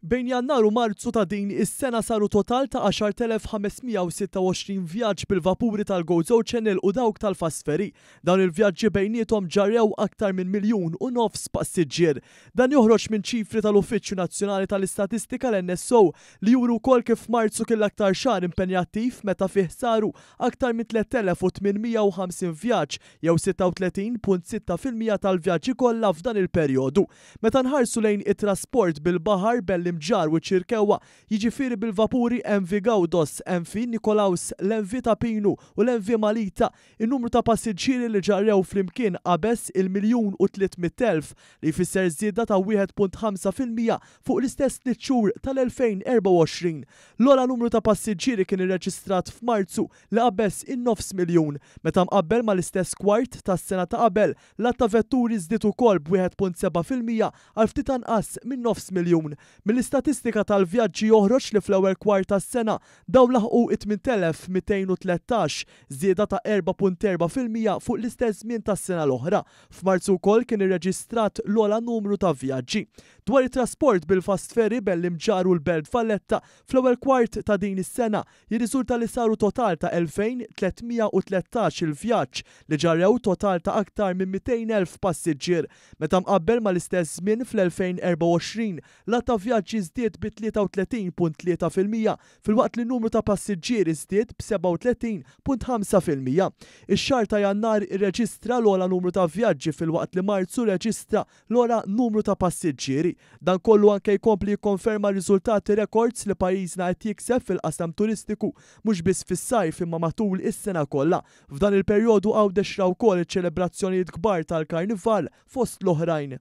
Bejn Jannar u Marzu ta' din is-sena saru total ta' 10,526 vjaġġ bil-vapuri tal-Gozo Channel u dawk tal-Fast Ferry. Dawn il-vjaġġi bejniethom ġarrew aktar minn 1.5 miljun passiġġier. Dan joħroġ minn ċifri tal-Uffiċċju Nazzjonali tal-Istatistika l-NSO li juru wkoll kif Marzu kien l-aktar xahar impenjattiv meta fih saru aktar minn 3,850 vjaġġ jew 36.6% tal-vjaġġi kollha f'dan il-perjodu. Meta nħarsu lejn it-trasport bil-baħar bejn l-Imġarr u ċ-Ċirkewwa, jiġifieri bil-vapuri MV Gaudos, MV Nikolaus, l-MV Ta' Pinu u l-MV Malita, in-numru ta' passiġġieri li ġarrew flimkien qabeż il-1,300,000 li jfisser żieda ta' 1.5% fuq l-istess tliet xhur tal-2024. L-ogħla numru ta' passiġġieri kien irreġistrat f'Marzu li qabeż in-nofs miljun. Meta mqabbel mal-istess kwart tas-sena ta' qabel, l-għadd ta' vetturi żdied ukoll b'1.7% għal ftit anqas minn nofs miljun. Mill-istatistika tal-vjaġġi joħroġ li fl-ewwel kwart tas-sena dawn laħqu it-8,213, żieda ta' 4.4% fuq l-istess żmien tas-sena l-oħra. F'Marzu wkoll kien irreġistrat l-ogħla numru ta' vjaġġi. Dwar it-trasport bil-fast ferry bejn l-Imġarr u l-Belt Valletta, fl-ewwel kwart ta' din is-sena jirriżulta li saru total ta' 2,313 il vjaġġ li ġarrew total ta' aktar minn 200,000 passiġġier. Meta mqabbel mal-istess żmien fl-2024, l-għadd ta' vjaġġi żdied bi 33.3% filwaqt li n-numru ta' passiġġieri żdied b'37.5%. Ix-xahar ta' Jannar irreġistra l-ogħla numru ta' vjaġġi filwaqt li Marzu rreġistra l-ogħla numru ta' passiġġieri. Dan kollu anke jkompli jikkonferma r-riżultati rekords li pajjiżna qed jikseb fil-qasam turistiku mhux biss fis-sajf imma matul is-sena kollha. F'dan il-perjodu Għawdex ra wkoll iċ-ċelebrazzjonijiet kbar tal-Karnival fost l-oħrajn.